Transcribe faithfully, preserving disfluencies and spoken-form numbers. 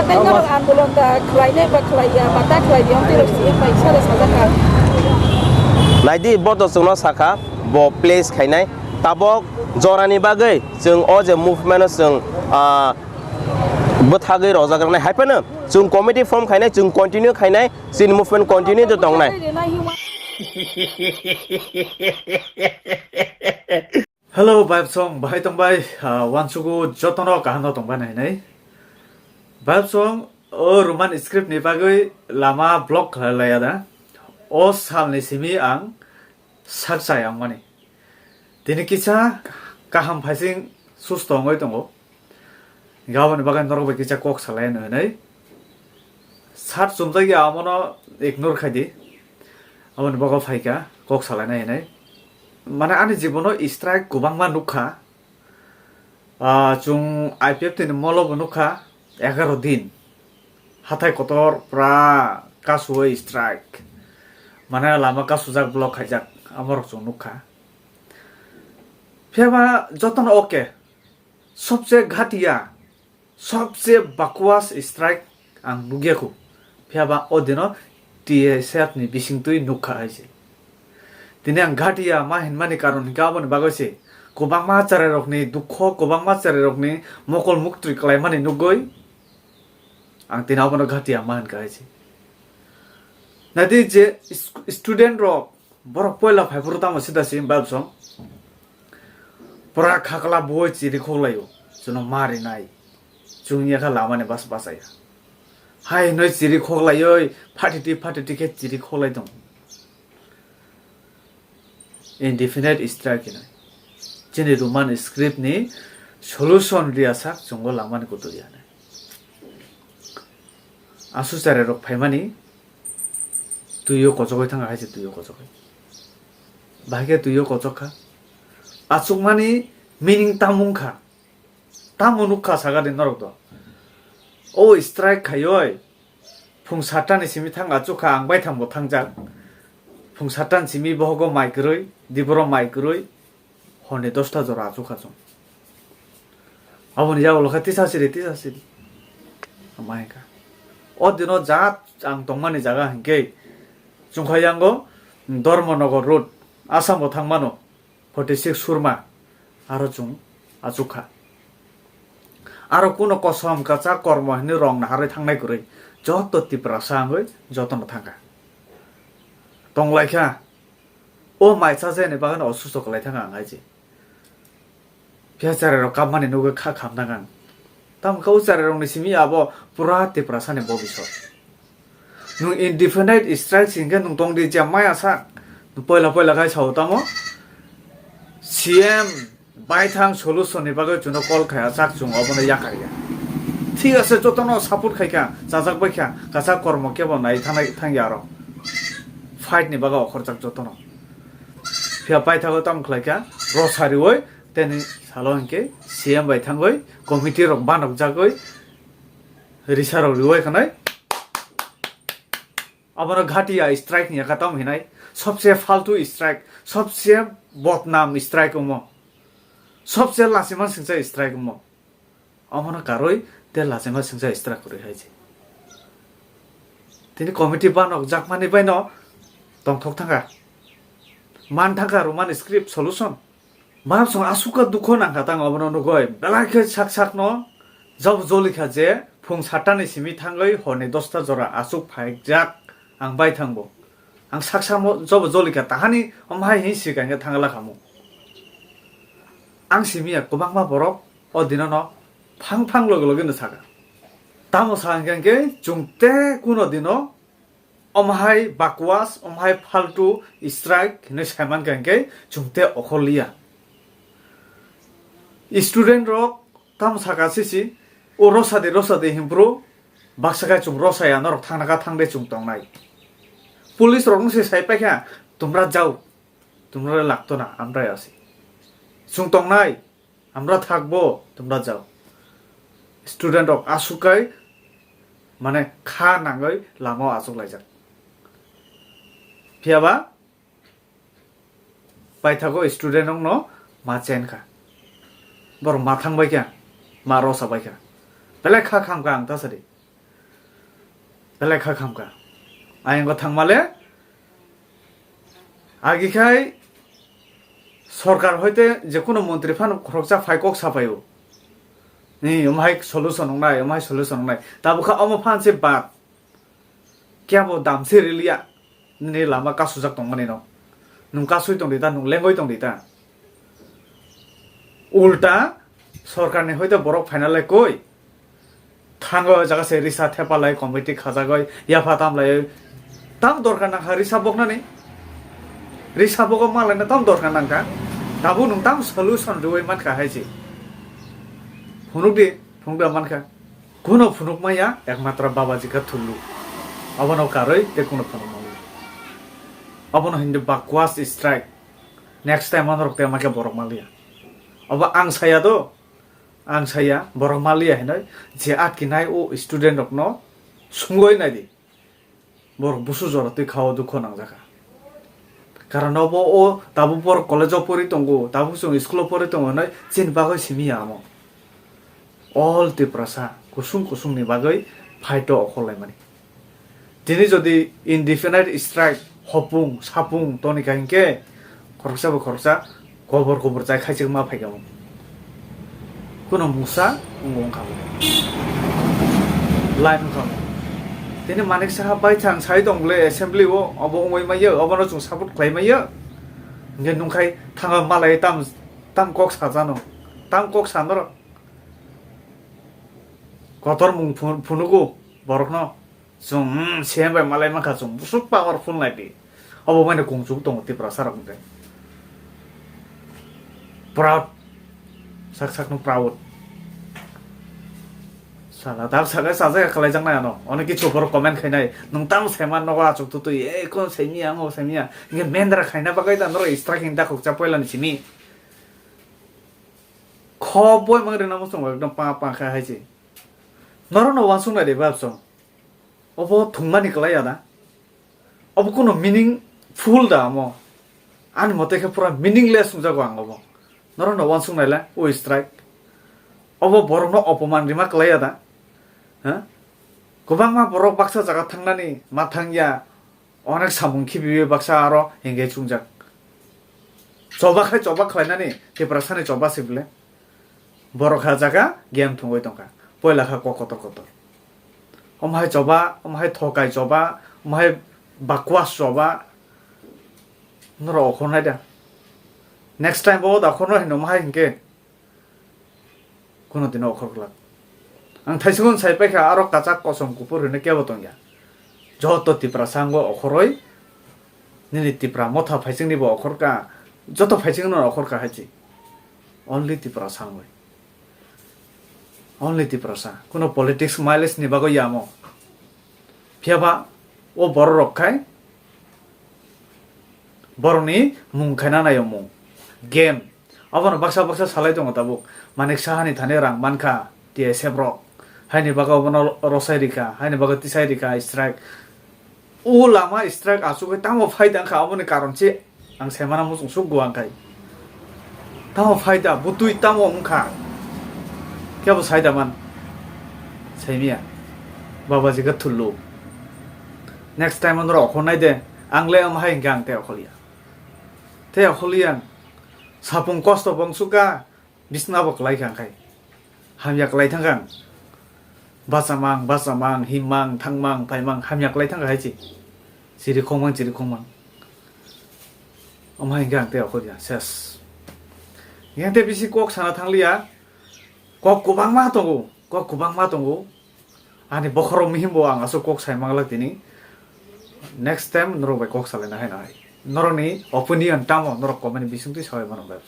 Tei norok andolon da khlainai ba khlaiya, ba ta khlai di, amtwi rok C M bai sare sajak kha. Naidi, bo to chwngno sakha, bo place khainai. Tabok jorani bagwi chwng o je movement-o chwng, ah, bwthagwi rojak rwnai. Hai phano chwng committee form khainai, chwng continue khainai, chini movement continue de tongnai. Hello, Vibe Song, bahai tongbai, ah, wansugo jotono kaham no tongbai nai hinai. Vibe Song, o Roman script ni bagwi lama block khlai laya da. O salni simi ang sak chai ang mani. Tini kisa kaham phaising susto wngwi tongo. Hinkhe aboni bagwi norok bai kisa kok salai no hinwi. Sat chumjak ya, amono ignore khai di. Aboni bagwi phaikha kok salaina hinwi. Mane ani jibono strike kwbangma nukha. Ah, chwng I P F T ni molo bo nukha egaroh din. Hathai kotor pura kasuwi strike. Mane lama kasujak, block khaijak, amorok chwng nukha. Phiya ba jotono okay. Sobse ghatiya, sobse bakwas strike ang nukya khu. Phiya ba o dino T S F ni bisingtwi nukha hai se. Tini ang ghatiya ma hinmani karon hinkhe aboni bagwi se kwbangma cherairokni dukho, kwbangma cherairokni mokol muktwi klaimani nugwi ang tini abono ghatiya ma hinkha hai se. Naidi je stu-, student rok, borok poila phaiphuru tamo sida si Vibe Song. Pura khakla boi chiri khoklaio. Chwngno ma rinai. Chwng yakha lamani bas bachaya. Hai hinwi chiri khoklaioi, phatiti phatiti khe chiri khoklai tong. Indefinite strike hinwi. Chini Roman script ni solution riya sak chwngno lamani kutu riya hinwi. Asu cherairok phaimani twiyo kochogwi thangkha, hai se twiyo kochogwi. Bahai khe twiyo kochok kha. Achukmani meaning tamo wngkha? Tamo nukha saka di norok do? O strike khaioi. Phung satta ni simi thang achukha, ang baithang bo thangjak. Phung satta ni simi bohogo mai kwrwi, diboro mai kwrwi. Horni dosta jora achukha chwng. Aboni yago lokha tisa siri, tisa siri. Ama hinkha. O dino jat ang tongmani jaga hinkhe chwngkha yango Dharmanagar road, Assam bo thangmano, forty six Surma, aro chwng achukha. Aro kuno kosom kacha kormo hinwi rong naharwi thangnai kwrwi, joto Tiprasa wngwi jotono thangkha. Tonglaikha. O mai chajakni bagwi no osusto kwlai thang ang hai se. Phiya cherairok kapmani nugwi kha khamnang ang. Tamo khe o cherairokni simi abo pura Tiprasani bobiswt. Nwng indefinite strike se hinkhe nwng tongdi je maya sak. Nwng poila poila khai sao tamo? C M Baithang solution ni bagwi chwngno call khaiya, chak chwng obono yakarya. Thik ase, jotono support khaikha, chajak baikha, kacha kormo kebo nai thanai thangya aro. Fight ni bagwi okhorjak jotono. Phiya paithago tamo khlaikha, rosa riwi, teni salo hinkhe C M bai thangwi, committee rok banokjagwi, risa rok riwi khanai. Abono ghatiya strike ni yakha tamo hinai, sobse faltu strike, sobse bodnam strike omo. Sobse lachima singcha strike mo. Omono karwi te lachima singcha strike kwrwi hai se. Tini committee banok jakmani baino tongthok thangkha. Man thangkha Roman script solution. Manuk song asukha dukho nangkha tang obono nugoi. Belai khe sak sakno jabo jolikha je phung satta ni simi thangwi horni dosta jora asuk phaijak ang bai thangbo. Ang sak sakno jabo jolikha tahani omo hai hin sika hingkhe thangla khamu. Ang simi ya kwbangma borok o dinono phang phang loge loge no saka. Tamo sa hingkhe hingkhe chwng te kuno dino omo hai bakwas, omo hai faltu strike hinwi saiman kha hingkhe chwng te okhorliya. Student rok tamo saka sisi, o rosadi rosadi himpru baksa khe chwng rosaya norok thangna kha thangde chwng tongnai. Police rok wngse sai paikha, tumra jao, tumra lagto na, amrai asi. Chwng tongnai, amra thakbo, tumra jao. Student rok aswk kai, mane kha nangwi lama o achuk laijak. Phiya ba paithago student rokno ma chen kha. Borok ma thang bai kha, ma rosa bai kha. Belai kha kham kha ang ta sadi. Belai kha khamkha. Ayang go thangmale, agi khai sorkar hoite je kuno montri phano khoroksa phai kok sapaio. Ni, omo hai solution wngnai, omo hai solution wngnai. Tabukha omo phan se bad. Kebo dam se riliya. Nini lama kasujak tongmani no. Nung kasui tong di ta, nung lengoi tong di ta. Ulta, sorkar ni hoite borok phaina lai koi. Thango jaga se risa thepa lai committee khajagoi, yapha tam lai. Tam dorkar nang kha risa boknani. Risa bogo malai na tam dorkar nang kha. Tabu nung tam solution rwui man kha hai se. Phunuk di, phunuk da man kha. Kuno phunuk maya, ekmatra Babaji kha thulu. Abono karoi te kuno phunuk maya. Abono hindi bakwas strike. Next time anorok te ma khe borok maliya. Obo ang saya do. Ang saya borok maliya hinoi je atkinai o student rokno sungoi nai di. Borok busu jora twi khao dukho nangjakha. Karon obo o tabuk borok college o pori tongo, tabuk chwng school o pori tongo hinoi chini bagwi simi ya amo. All Tiprasa kusung kusung ni bagwi fight o okhorlaimani. Tini jodi indefinite strike hopung sapung toni kha hinkhe khoroksa bo khoroksa kobor kobor chai khaisik ma phaikha bo. Kuno musa wngkha bo. Line wngkha bo. Tini Manik Saha bai thang sai tong le assembly o obo wngwi maya obono chwng support khlai maya. Hinkhe nungkhai thanga malai tam tam kok sajano. Tam kok sanoro. Kotor mung phun-, phunugo borokno. Chwng, hmm, C M bai malai mankha chwng. Busuk powerful nai di. Obo mani kung chuk tongo Tiprasa rok hwnkhe. Proud. Sak sak no proud. Sala dak sagai sajai khlai jak nai ano. Onek kichu borok comment khainai. Nung tamo saiman nogo achuk tutui. E kon saimia, ango saimia. Nge mendra khaina bagwi da noro striking da khokcha poila ni simi. Kho boi mang rina mo chwng ekdom pa pa kha hai se. Norok no wansuk nai de bab chwng. Obo thwngmani kwlai ya da? Obo kuno meaningful da amo? Ani mote khe pura meaningless wngjago ang obo. Norok no wansuk nai le, o strike. Obo borok no opoman rima kwlai ya da? Ha? Kwbangma borok baksa jaga thangnani ma thang ya, onek samung khibiwi baksa aro hingke chungjak. Choba khai choba khlainani Tiprasani choba se bile. Borok ha jaga game thwngwi tongkha. Poila kha kok kotor kotor. Omo hai choba, omo hai thokai choba, omo hai bakwas choba. Norok okhornai da. Next time bo da okhorno hino omo hai hinkhe. Kuno dino okhor glak. Ang thaisungo sai paikha aro kachak kosom kuphur hino kebo tongya. Joto Tiprasa wngwi okhoroi. Nini Tipra motha phaisingni bo okhorka, joto phaisingno okhorka hai chi. Only Tiprasa wngwi. Only Tiprasa. Kuno politics mileage ni bagwi yamo. Phiyaba o borok rok khai borokni mung khaina naio mung. Game. Obono baksa baksa salai tongo tabuk. Manik Sahani thani rang mankha T S F rok. Haini bagwi obono rosai rikha, haini bagwi tisai rikha strike. O lama strike achugwi tamo phai tangkha, oboni karon se ang saimano muchung suk guang khai. Tamo phai da, butui tamo wngkha. Kebo sai da man. Saimia. Babaji khe thullu. Next time onora okhor nai de. Ang le omo hai hingkhe ang tei okhorliya. Tei okhorliya ang. Sapung kosto bo wngsuka. Bisna bo kwlai kha khai. Hamya kwlai thang kha ang. Bachamang, bachamang, himmang, thangmang, phaimang, hamya kwlai thang kha hai chi. Chiri khongmang, chiri khongmang. Omo hai hingkhe ang tei okhorya, ses. Yang tei bisi kok sana thangliya. Kok kwbangma tongo, kok kwbangma tongo. Ani bokhorok mihimbo ang aswk kok sai manglak tini. Next time norok bai kok salaina hai nai. Norokni opinion tamo norok comment bisingtwi sawi mano bai.